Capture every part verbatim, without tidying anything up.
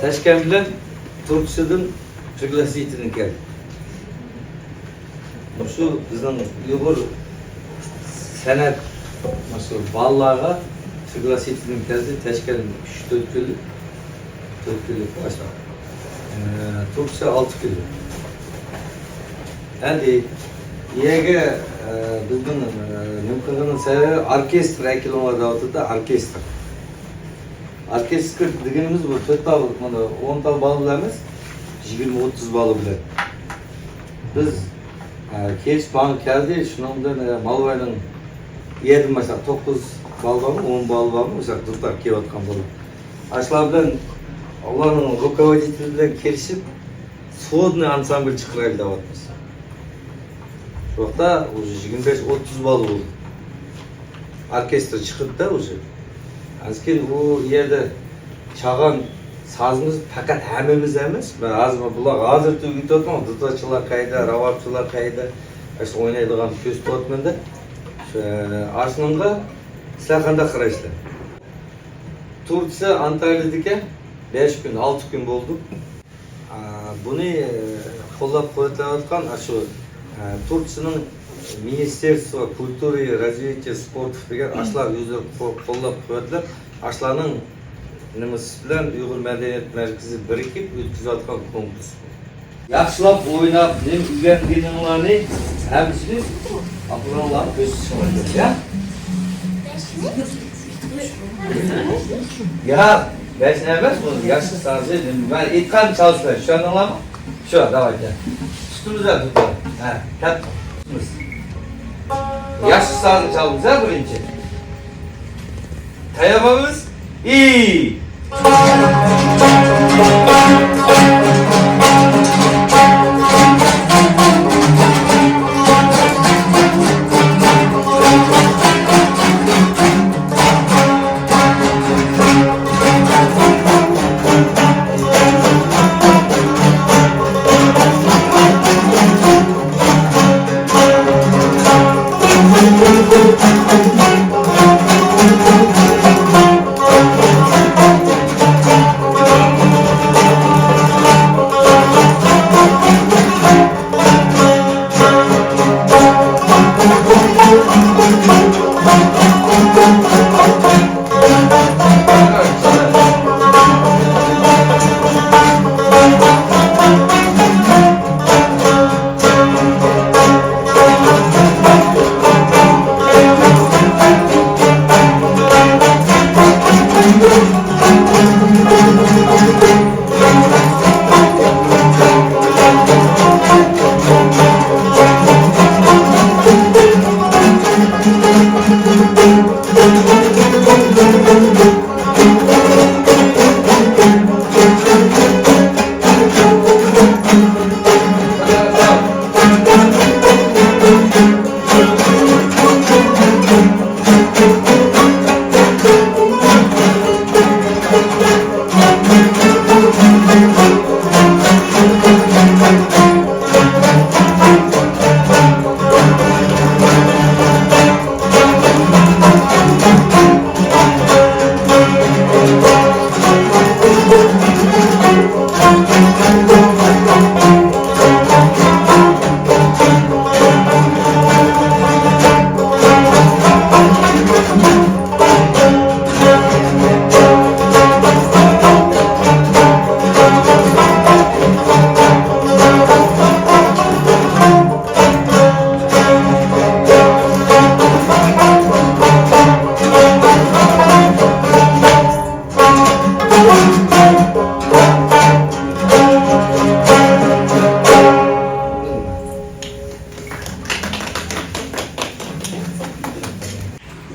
تاشكەنت بىلەن تۈركىسىدىن پرىگلاسىتېلنى كەلدى. مۇشۇ بىزنىڭ ئۇيغۇر سەنئەت، مۇشۇ بالىلارغا پرىگلاسىتېلنى كەلدى. تاشكەنت ئۈچ تۆت كۈنلۈك، تۆت كۈنلۈك باشلاپ، ئە، تۈركىسى ئالتە كۈنلۈك. ئەمدى يەرگە، ئە، بىزنىڭ، ئە، نېمە قىلغىنىنىڭ سەۋەبى ئوركېستىر ئەكېلىڭلار دەۋاتىدۇ، ئوركېستىر. ئوركېستىر دېگىنىمىز بۇ تۆت تال، مانا ئون تال بالا بىلەن ئەمەس، يىگىرمە ئوتتۇز بالا بىلەن. بىز، ئە، كېچە ماڭا كەلدى، شۇنىڭ بىلەن، ئە، مالۋاينىڭ يەردىن باشلاپ توققۇز بالا بارمۇ، ئون بالا بارمۇ، مۇشۇ دۇتار كىيىۋاتقان بالا. ئاشۇلار بىلەن، ئۇلارنىڭ رۇكوۋودىتېلى بىلەن كېلىشىپ، سودنىي ئانسامبىل چىقىرايلى دەۋاتىمىز. شۇ ۋاقىتتا ئۇزى يىگىرمە بەش ئوتتۇز بالا بولدى. ئوركېستىر چىقىپتۇ ئۇزى. ئاندىن كېيىن ئۇ يەردە چالغان سازىمىز پەقەت ھەممىمىز ئەمەس. مەن ھازىر بۇلار ھازىر تۈگىتىۋاتىمەن. دۇتارچىلار قەيدە، راۋابچىلار قەيدە؟ ئاشۇ ئوينايدىغان كۆرسىتىۋاتىمەن-دە. شۇ، ئاشۇنىڭغا سىلەر قانداق قارايسىلەر؟ تۈركىسى ئانتاليادىكەن، بەش كۈن، ئالتە كۈن بولدى. ئا، بۇنى، ئە، قوللاپ قۇۋۋەتلەۋاتقان ئاشۇ، ئە، تۈركىسىنىڭ مىنىستېرستۋو كۇلتۇرى، رازۋىتىيە، سپورتۇ دېگەن ئاشۇلار ئۆزلىرى قو-، قوللاپ قۇۋۋەتلەپ، ئاشۇلارنىڭ نېمىسى بىلەن ئۇيغۇر مەدەنىيەت مەركىزى بىرىكىپ ئۆتكۈزۈۋاتقان كونكۇرس. ياخشىلاپ ئويناپ، نېمە ئۆگەنگىنىڭلارنى ھەممىسىنى ئاپىلىڭلارنى كۆرسىتىشىڭلار كېرەك، يا؟ ياق، بەش ئەمەس، بۇ ياخشى سازى، نېمە، مەن ئېيتقاننى چالىسىلەر، چۈشەندىڭلارمۇ؟ شۇ، داۋايتە. تۇتىمىز ھە، تۇتىمىز. ھە، تەپ تۇتىمىز. ياخشى سازنى چالىمىز ھە، بىرىنچى. تەييار بولىمىز. ئى.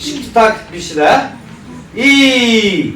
ئىككى تاكىت بېشىدا. ئى.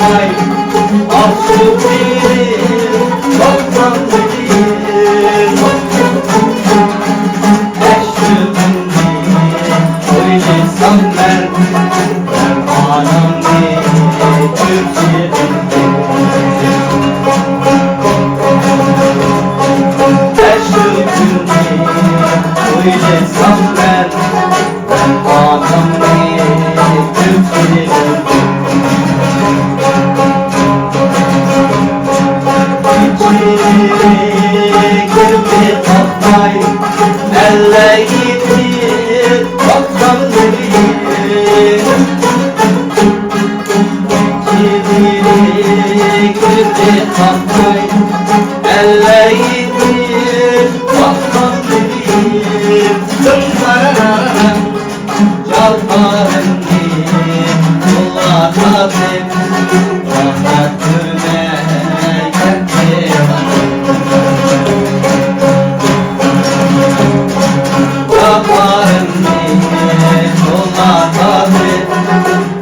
ئاقسۇ بېرىپ باقسام بىلىم، بەش يىلدىن كېيىن ئويلىسام مەن، مەن ئانامنى كۆرسىدىم. بەش يىلدىن كېيىن ئويلىسام مەن، يالپارىمنى يولغا تارتىپ، راھەت كۆرمەي كەتتىم. يالپارىمنى يولغا تارتىپ،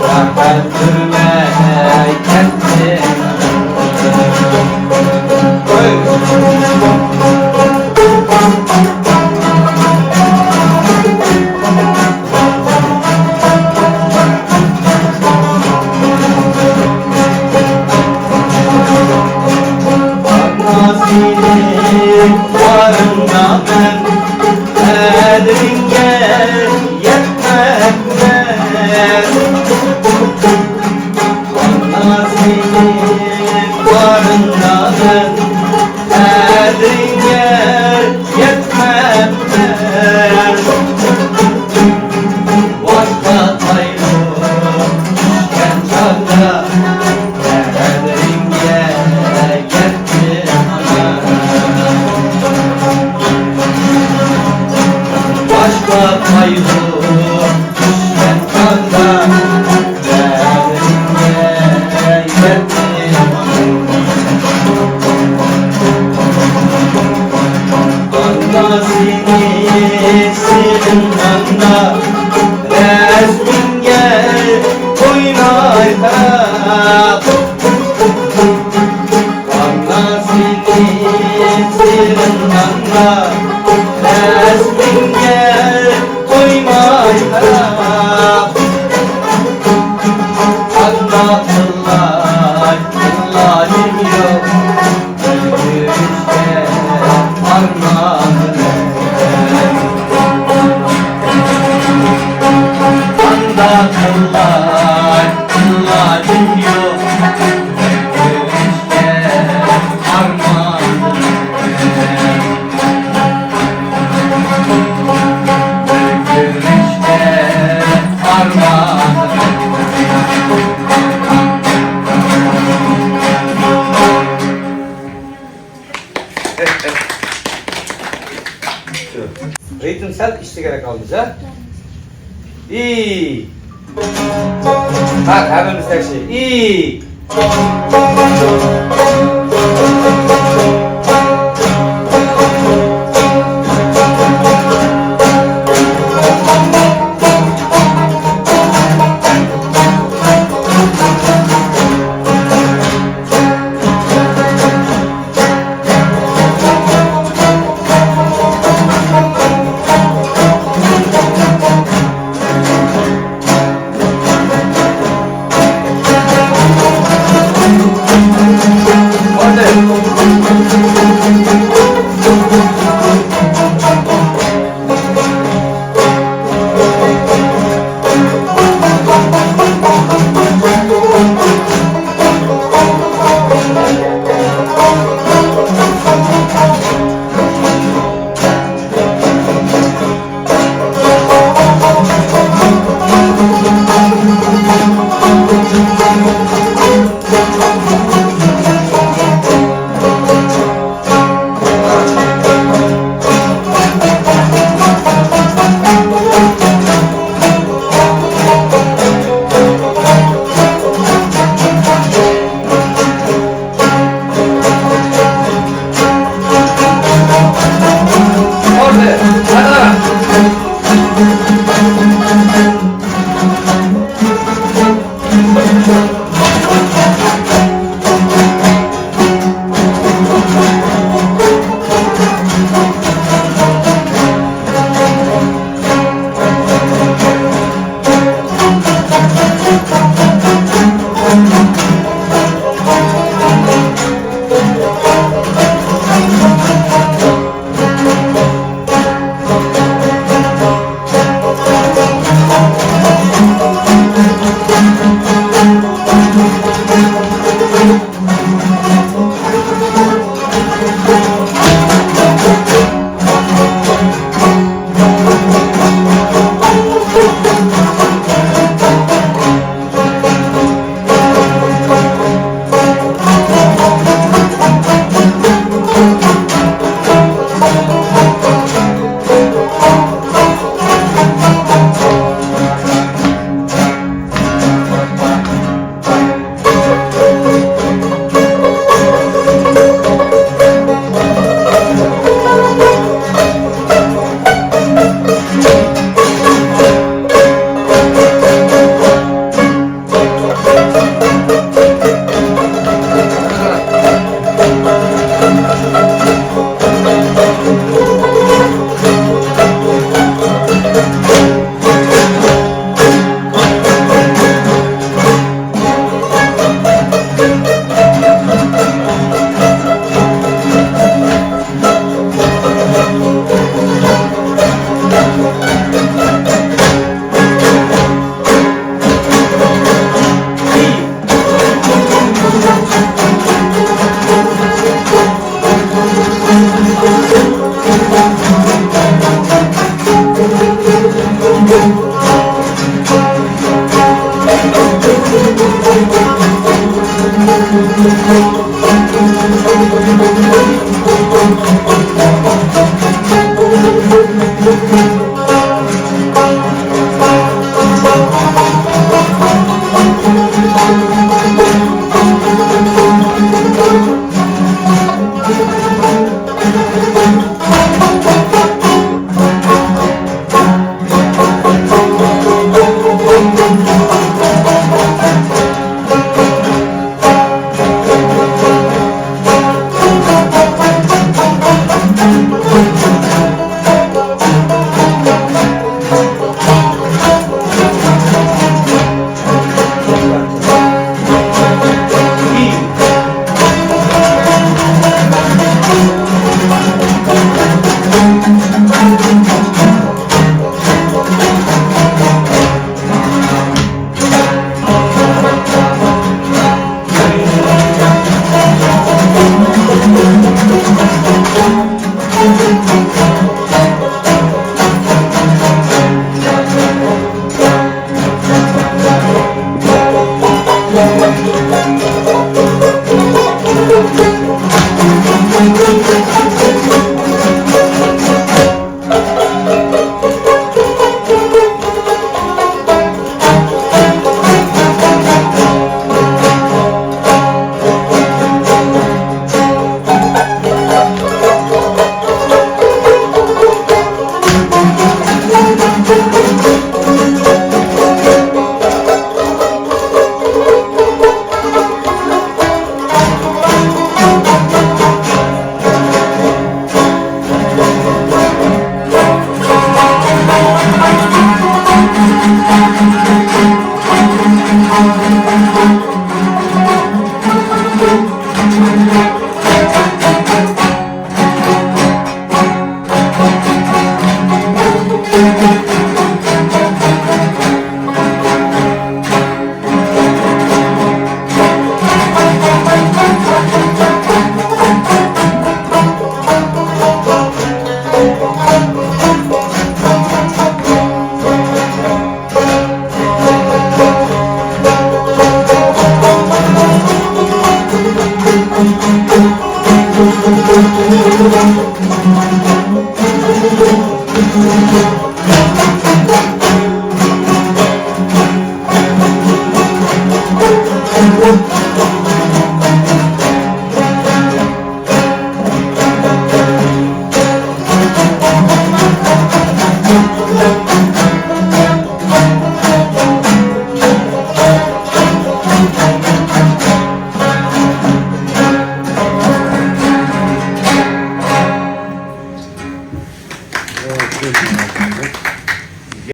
راھەت كۆرمەي كەتتىم. باشقا قايغۇ چۈشكەن چاغدا، بەدىنىمگە يەتتى. ئانىسىنى سېغىنغاندا، رەسمىڭگە تويماي قاراپ. ئانىسىنى سېغىنغاندا، رەسمىڭگە تويماي قاراپ. قانداق قىلاي، ئىلاجىم يوق، بىر كۆرۈشكە ئارمان بىلەن. قانداق قىلاي، ئىلاجىم يوق، بىر كۆرۈشكە ئارمان بىلەن. بىر كۆرۈشكە ئارمان بىلەن. رىتىم سەل ئىشلىگەنرەك ئالدىچە. ئى. ھە، ھەممىمىز تەكشى. ئى.